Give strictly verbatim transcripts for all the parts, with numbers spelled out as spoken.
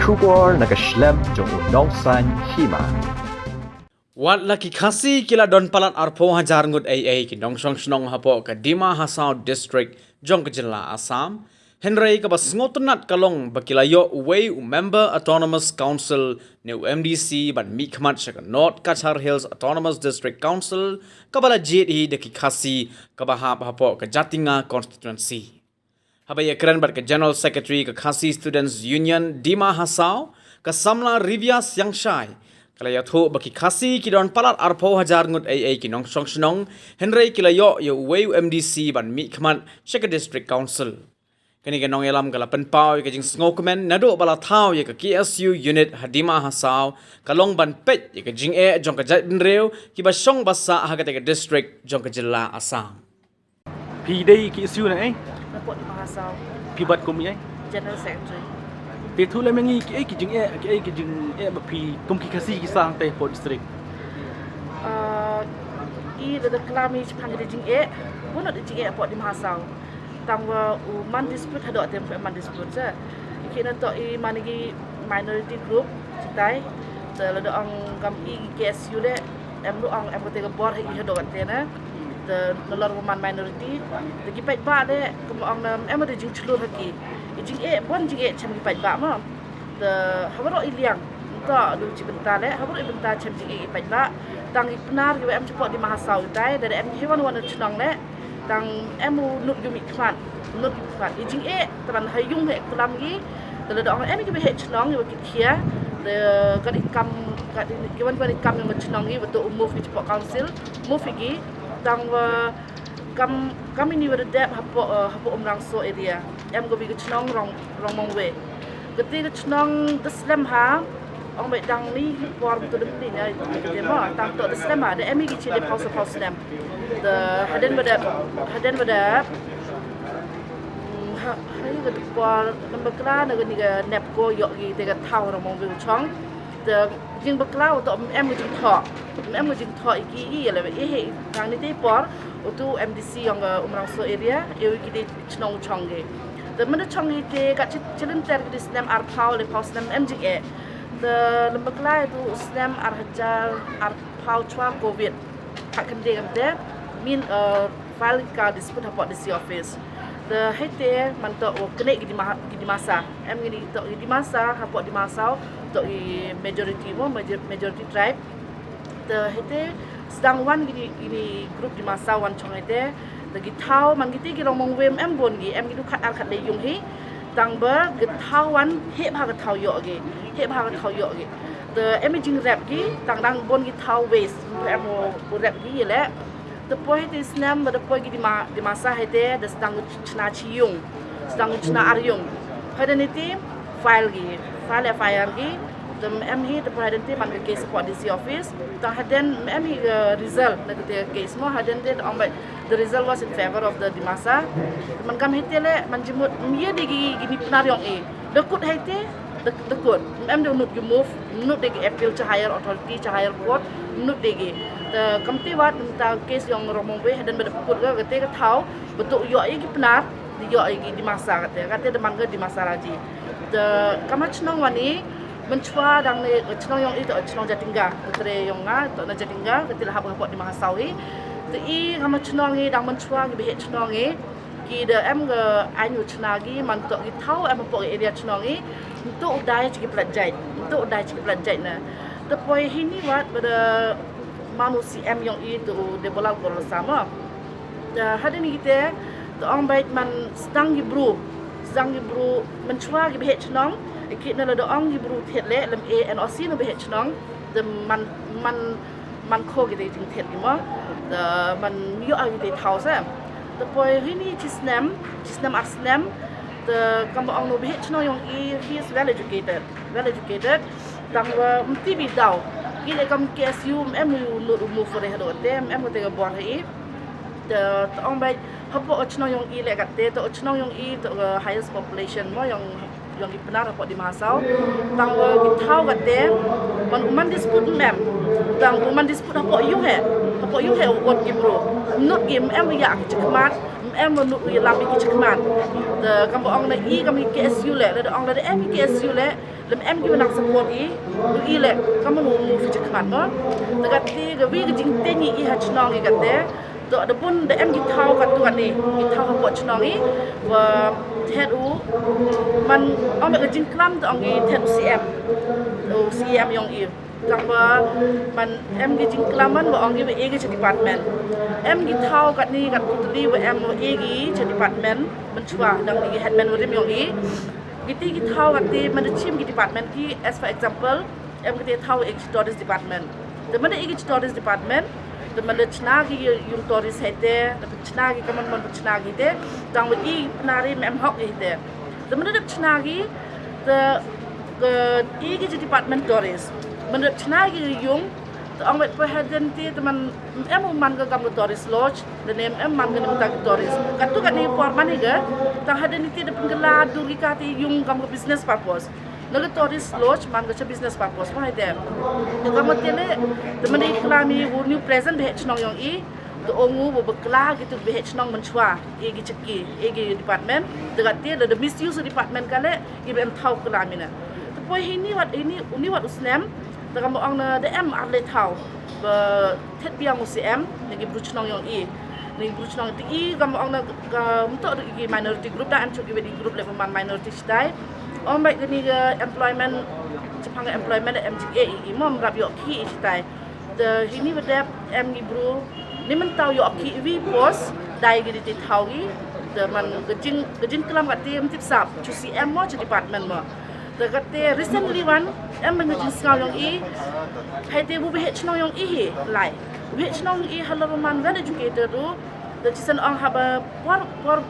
Khubor na ka shlem jong u nongsan hima. Wat la ki Khasi ki la don palat arphew hajar ngut ei ei ki nongshong shnong hapoh ka Dima Hasao District jong ka jylla Assam. Hynrei kaba sngewtynnat ka long ba ki la ïoh uwei u member Autonomous Council ne u M D C ban mihkhmat sha ka North Cachar Hills Autonomous District Council kaba la jied hi da ki Khasi kaba hap hapoh ka Jatinga constituency. Haba ïakren bad ka General Secretary ka Khasi Students Union Dima Hasao, ka samla Rivia Siangshai, ka la ïathuh ba ki Khasi ki don palat arphew hajar ngut ei ei ki nongshong shnong, hynrei ki la ïoh ïa uwei u M D C ban mihkhmat sha ka District Council. Kane ka nongïalam ka la pynpaw ïa ka jingsngewkmen naduh ba la thaw ïa ka K S U unit ha Dima Hasao, ka long ban peit ïa ka jingeh jong ka jaitbynriew kiba shong ba sah ha kata ka district jong ka jylla Assam. Phi dei K S U na ei? Na pdeng Dima Hasao. Phi bat kum ei? General Secretary. Te thuh lem ïa ngi ki ei ki jingeh, ki ei ki jingeh ba phi kum ki Khasi ki sah hangtei hapoh district? Ah, i da da klam i shaphang ki jingeh, bun ki jingeh hapoh Dima Hasao. Tang ba u man dispute haduh te man dispute se. Ki na to i man ki minority group, chitai. Te lada ong kam i K S U de, em ruh ong em kata ka bor ha i haduh kata na. Te nalor ba man minority. Te ki paidbah de, kum ong na em da jingshlur ha ki. I jingeh, bun jingeh shem ki paidbah mo. Te ha baroh i liang. Nto du chi bynta le, ha baroh i bynta shem jingeh ki paidbah. Tang ki Pnar kiba em shapoh Dima Hasao kitai, da em ki wan wan shnong le. Tang em u nud ïa u mihkhmat, nud ïa u mihkhmat. I jingeh, te ban ha ïung heh klam ki, te lada ong em kiba heh shnong, kiba kit khia, te kat i kam, kat i, kiban kiban i kam ïa u shnong ki, ba to u move ki shapoh council, move ki, tang ba kam, kam ini ba da dep hapoh, eh, hapoh Umrangso area. Em ka wi ka shnong Rong, Rongmongwe. Kata ka shnong da slem ha, ong ba dang ni por to dum ni na, kata mo, tang to da slem ha, da em ki chi da phaw sa phaw slem. Da hadien ba da, hadien ba da, mm, ha, ha, ka por, namba kla, na ka ni ka NEEPCO, ïoh ki te ka thaw Rongmongwe u chong. Da jingbakla u to em ka jingthoh. Em ka jingthoh ïa ki ïa leh ïa he tang ni te por u tu M D C ïong ka Umrangso area ïa ki de chnong chong ki. Te mynta chong ki te ka chi, chi lynter ki de snem arphaw le phaw snem em jingeh. Te lem bakla ïa tu snem ar hajar arphaw chwa covid. Ka khyndiat kam te min, eh, file ka dispute hapoh D C office. Te hei te man to u kane ki Dima, ki Dimasa. Em ngi to ki Dimasa hapoh Dima Hasao to ki majority mo, major-, majority tribe. Te hei te sdang wan ki, ki group Dimasa wan chong hei te. Te ki thaw man ki te ki Rongmongwe em bun ki, em ki du khat ar khat le ïung hi. Tang ba ki thaw wan heh bha ka thaw ïoh ki. Heh bha ka thaw ïoh ki. Te em i jingrep ki, tang dang bun ki thaw waste. Em u, u rep ki ïa leh. Te poi hei te snem ba da poi ki Dima, Dimasa hei te, da sdang chna chi ïung, sdang chna ar ïung. Hadien te file ki, file F I R ki, te em hi, te poi hadien te man ka case hapoh D C office, tang hadien em hi ka result na ka te case mo, hadien te ong ba the result was in favor of the Dimasa. Te man kam hei te le, man jingmut, ym ïa de ki, ki ni Pnar ïong i. Da kut hei te, da, da kut. Em da nud ki move, nud de ki appeal cha higher authority, cha higher court, nud de ki. Te kam te wat, ta case ïong Rongmongwe, hadien ba da kut ka, ka te ka thaw, ba to ïoh ïa ki Pnar, da ïoh ïa ki Dimasa ka te, ka te da man ka Dimasa Raji. Te kam ha chnong wan i, mynchwa dang ne, chnong ïong i to, chnong Jatinga, ka tre ïong nga, to na Jatinga, ka te la hap hapoh Dima Hasao i. Te i, kam ha chnong i, dang mynchwa ki ba heh chnong i, ki da em ka aiñ u chna ki, man to ki thaw em hapoh ka area chnong i, nto u dai chi ki plat jait, nto u dai chi ki plat jait na. Te poi hini wat ba da man u C M ïong i to u Debolal Gorlosa mo. Te hadien ki te, te ong bait man sdang ki bru, sdang ki bru, mynchwa ki ba heh chnong, ki na la da ong ki bru thied le, lem e N O C na ba heh chnong, te man, man man kho ki te jingthied ki mo. Te man ïoh ki te thaw se. Te poi hini chi snem, chi snem ar snem. Te kam ba ong no ba heh chnong ïong i, he is well educated. Well educated. Tang ba mti bi daw. I le kam K S U em u nud u move re haduh te, em u te ka bor hi. Te, te ong ba hapoh chnong ïong i le kat te, te chnong ïong i, te highest population mo ïong ïong ki Pnar hapoh Dima Hasao. Tang ba ki thaw kate, man, man dispute mem. Tang ba man dispute hapoh ïung he. Hapoh ïung he u ot ki bru. Nud ki em ïa ki chakhmat, em nud ïa lam ki chakhmat. Te kam ba ong na i kam ki K S U le, le da ong le da em ki K S U le, Lem em ki ba nang support i, ruh i leh, ka mano move i jingkhmat mo. Te kati ka wi ka jingteng i ha chnong i kate. To da bun da em ki thaw katu kani, ki thaw hapoh chnong i, wa thet u, man ong ka jingklam to ong i thet u C M. U C M yong i. Tang ba man em ki jingklam man wa ong i wa e ki cha department. Em ki thaw katni kat putli wa em wa e ki cha department, man chwa dang i headman wa rim yong i. Kiti ki thaw kati man da chim ki department ki, as for example, em kiti thaw e ki cha tourist department. Te man da e ki cha tourist department, te man da chna ki yung tourist hai te, da chna ki kaman man chna ki te, tang wa i pnari mem hok ki te. Te man da chna ki, te ka i ki cha department tourist. Man da chna ki yung, te ong wet pa haden ti, te man em u man ka kam ka tourist lodge, da nem em man ka nem ta ka tourist. Katu kani por man i ka, tang haden ti da pengkala dur ki kati yung kam ka business purpose. Na ka tourist lodge man ka cha business purpose mo hai te. Te kam te le, te man i kla mi u new present beh chnong yong i, te ong u ba bakla ki tu beh chnong man chwa, e ki chaki, e ki department, te kati da, da misuse department ka le, i ba em thaw kla mi na. Te poi hini wat, hini, uni wat u snem, te kam ong na da em ar le thaw, ba thet biang u C M, na ki bru chnong yong i. Na ki bru chnong te i kam ong na ka mto da ki minority group da em chuk i wet i group le ba man minority chitai. Ong ba kani ka employment, chapang ka employment da em chik e i, i mom rap yok ki i chitai. Te hini wa dep em ki bru, ni men tau yok ki i wi post, dai ki di te thaw ki. Te man ka jing, ka jingklam kati em tip sap, chu C M mo, chu department mo. Te kate recently wan, em man ka jingsngaw yong i, hai te bu beh chnong yong i hi, lai. Beh chnong i halor man well educated u, te chisen ong haba por, por,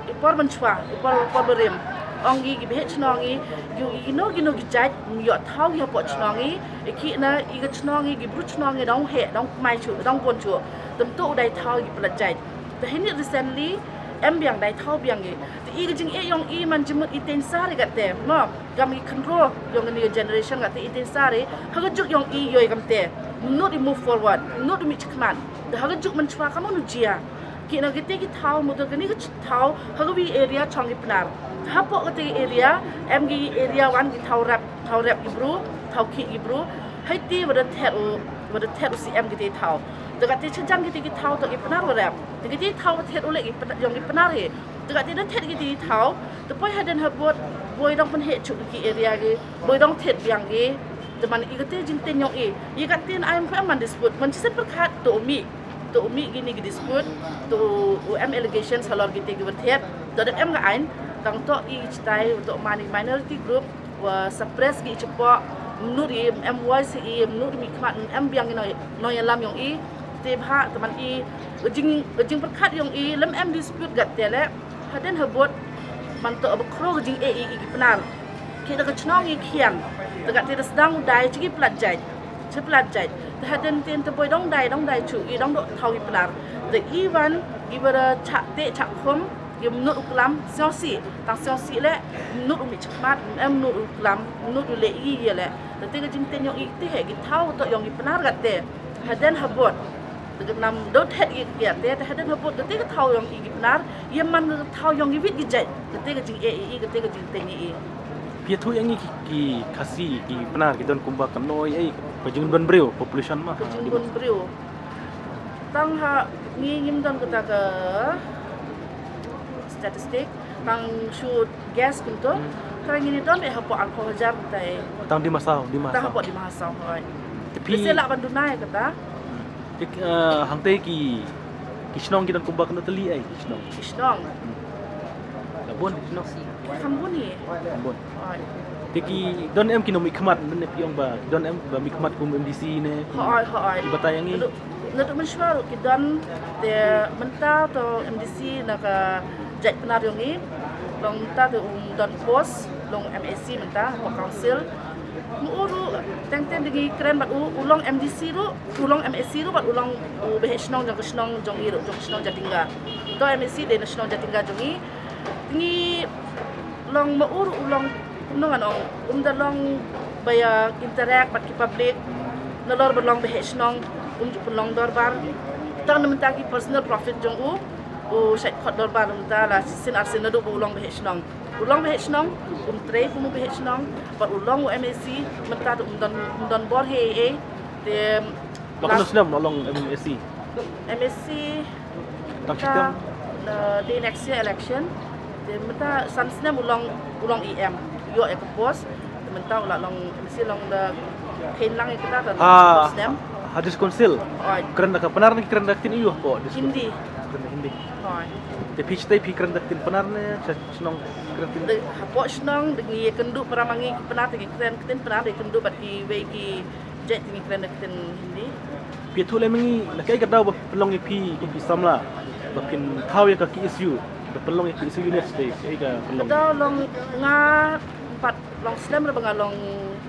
i por man chwa, i por, por barim. Ong i ki beh chnong i, yu i no, ki no ki jait, mi yok thaw i hapoh chnong i, i ki na, i ka chnong i, ki bru chnong i, dong he, dong kmai chu, dong bon chu. Tem to u dai thaw i plat jait. Te hini recently, em biang dai thaw biang i. Te i ka jing e yong i man jimut i teng sar i kate, mo. Kam i kynro yong kani ka generation kate i teng sar i, ha ka juk yong i yoi kam te. Mnut i move forward, mnut i mi chikmat. Da ha ka juk man chwa ka mano jia. Ki na kite ki thaw, mut kani ka ch-, thaw, ha ka wi area chong ki Pnar. Hapoh kate ki area, em ki area wan ki thaw rep, thaw rep ki bru, thaw ki ki bru. Hai te wa da thet u, wa da thet u C M kite thaw. Da kate chajang kite ki thaw to ki Pnar wa rep. Da kite thaw wa thet u le ki Pnar, yong ki Pnar he. Te kati da thet kiti thaw, te poi haden habot, boi dong pynheh chuk ki area ki, boi dong thet biang ki, te man i kati jingteng yong i, i kati na ai man dispute, man chisen pyrkhat, to u mih, to u mih kini ki dispute, to u em allegations halor kiti ki ba thet, to da em ka ain, tang to i chitai, to man i minority group, wa suppress ki chapoh, mnut i, em voice i, mnut i mi khmat, em biang i noi, noi alam yong i, te bha, te man i, jing, jingpyrkhat yong i, lem em dispute gat te le, Haden habot, man to ba khro ka jing e i, i ki Pnar. Ki da ka chnong i khian. Te kate da sdang u dai chi ki plat jait. Chi plat jait. Te haden tin te boi dong dai, dong dai chu, i dong do thaw i Pnar. Te i wan, i ba da chak te chak khum, i mnut u klam, siaw si. Tang siaw si le, mnut u mi chakmat, em mnut u klam, mnut u le i ye le. Te te ka jingteng yong i te he, ki thaw to yong i Pnar kate. Haden habot. Te ka nam do thet i ki ate, te haden habot, te te ka thaw yong i ki Pnar, ye man ka thaw yong i wit ki jait, te te ka jing e i, te te ka jingteng i. Phi ïathuh ïa ngi ki, ki Khasi, ki Pnar, ki don kumba kano ei, ka jingdon briew, population ma. Ka jingdon briew. Tang ha, ngi ngim don kata ka statistic, tang shu guess kumto, tang ngi ni don eh hapoh arphew hajar tai. Tang Dima Hasao, Dima Hasao. Tang hapoh Dima Hasao, hoi. Te phi. Bese lah ban duna ïa kata. Te, eh, hangtei ki, ki shnong ki don kumba kano tylli ei, ki shnong. Ki shnong. Ka bun ki shnong. Kham bun hi. Kham bun. Hoi. Te ki don em ki nongmihkhmat, mynne phi ong ba ki don em ba mihkhmat kum M D C ne. Hoi, hoi. Ki batai ïa ngi. Naduh, naduh mynshuwa ruh ki don, te mynta to M D C na ka jait Pnar yong i. Long mynta te um don post, long M A C mynta, hapoh council. Mo u ruh, teng teng da ngi kren bad u, u long M D C ruh, u long M A C ruh bad u long u Baheh Shnong jong ka shnong jong i ruh, jong ka shnong Jatinga. To M A C dei na shnong Jatinga jong i. Ngi long mo u ruh u long kumno ngan ong, um da long ba ïa interact bad ki public, nalor ba long Baheh Shnong, um ju pynlong dorbar. Tang na mynta ki personal profit jong u, u shait khot dorbar na mynta la shisien arsien naduh ba u long Baheh Shnong. U long bad shnong, um trei kum u bad shnong, bad u long u M A C, mynta um don, um don bor hi ei ei. Te Ba kano snem u long M A C? M A C Tang shitem? Te next year election. Te mynta san snem u long, u long E M. Ïoh ïa ka post. Te mynta u la long M A C long da khein lang ïa kata ta Ha, snem. Ha District Council. Oi. Kren da ka Pnar ne kren da ka ktien Ïew hapoh District Hindi. Council? Kren da Hindi. Oi. Te phi shatei phi kren da ka ktien Pnar ne sha shnong kren ktien? Da hapoh shnong da ngi ïakynduh para ma ngi ki Pnar te ngi kren ktien Pnar, da ïakynduh bad kiwei ki jait te ngi kren da ka ktien Hindi. Phi ïathuh lem ma ngi na kaei ka daw ba pynlong ïa phi kum ki samla ba phin thaw ïa ka K S U, ba pynlong ïa ka K S U Unit Day, kaei ka pynlong? Ka daw long nga pat long snem re ba nga long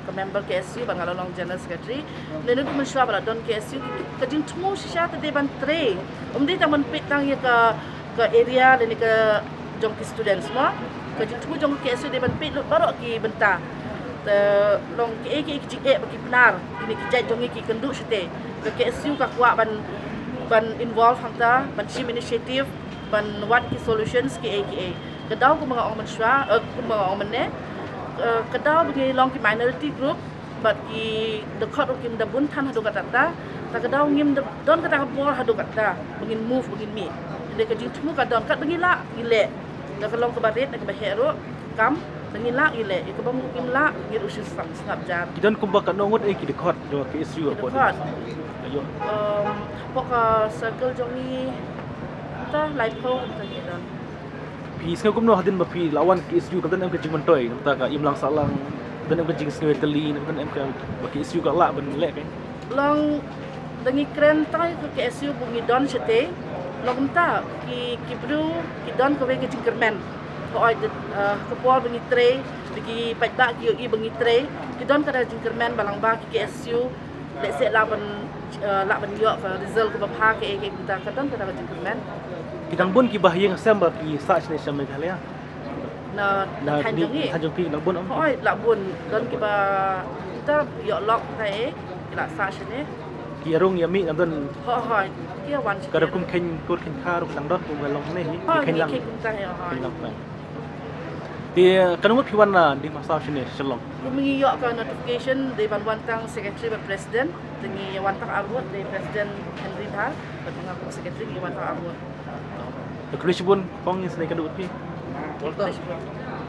ka member K S U, ba nga la long general secretary. Lane mynshwa ba la don K S U, ka jingthmu shisha te dei ban trei. Ym dei tang ban peit tang ïa ka, ka area lane ka jong ki students mo. Ka jingthmu jong ka K S U dei ban peit lut baroh ki bynta. Te long kiei kiei ki jingeh ba ki Pnar, kine ki jait jong ngi ki kynduh shatei. Ka K S U ka kwah ban, ban involve hangta, ban shim initiative, ban wad ki solutions kiei kiei. Ka daw kumba nga ong mynshwa, eh, kumba nga ong mynne, eh, ka daw ba ngi long ki minority group, bad ki dkhot ruh kim da bun than haduh katta katta, ta ka daw ngim da don kata ka bor haduh katta ba ngin move, ba ngin mih. Hynrei ka jingthmu ka don, katba ngi lah ngi leh. Da ka long kaba rit ne kaba heh ruh kam, da ngi lah ngi leh, ïa kaba ngim lah ngi ruh shu sngap, sngap jar. Ki don kumba katno ngut, eh, ki dkhot jong ka K S U? Ki hapoh dkhot. Ïa. Um, hapoh ka circle jong ngi, ta laiphew ta ngi don. Phi sngew kumno hadien ba phi la wan K S U, ka don em ka jingmyntoi, nangta ka imlang sahlang, ka don em ka jingsngew ïatylli, ka don em ka ba K S U ka lah ban leh ka? Long da ngi kren tang ïa ka K S U ba ngi don shatei, long kumta ki, ki briew ki don kawei ka jingkyrmen. Hooid, eh, ka por ba ngi trei, ba ki paidbah ki ïohi ba ngi trei, ki don kata ka jingkyrmen ba lang ba ki K S U lehse lah ban, eh, lah ban ïoh ka result kaba bha kaei kaei kumta, ka don kata ka jingkyrmen. Ki dang bun kiba ha ïing ha sem ba ki sah shane sha Meghalaya? Na, na thaiñ jong ngi, thaiñ jong phi dang bun em? Hooid, lah bun. Don kiba kumta ïoh lok kumta, eh, ki la sah shane. Ki ïarung ïamih dang don? Hooid, hooid. Ki ïawan shane. Ka rukom kheiñ kur kheiñ kha ruh ka dang don kumba long ne hi? Hooid, kheiñ lang kumta hi, hooid. Kheiñ lang kumta. Te kano ngut phi wan na Dieng Masaw shane Shillong? Kum ngi ïoh ka notification dei ban wan tang secretary bad president, te ngi wan tang arngut, dei president Henry Dhar bad nga kum secretary, ngi wan tang arngut. Te khublei shibun kong, ngi sngewbha ïakynduh bad phi. Khublei shibun.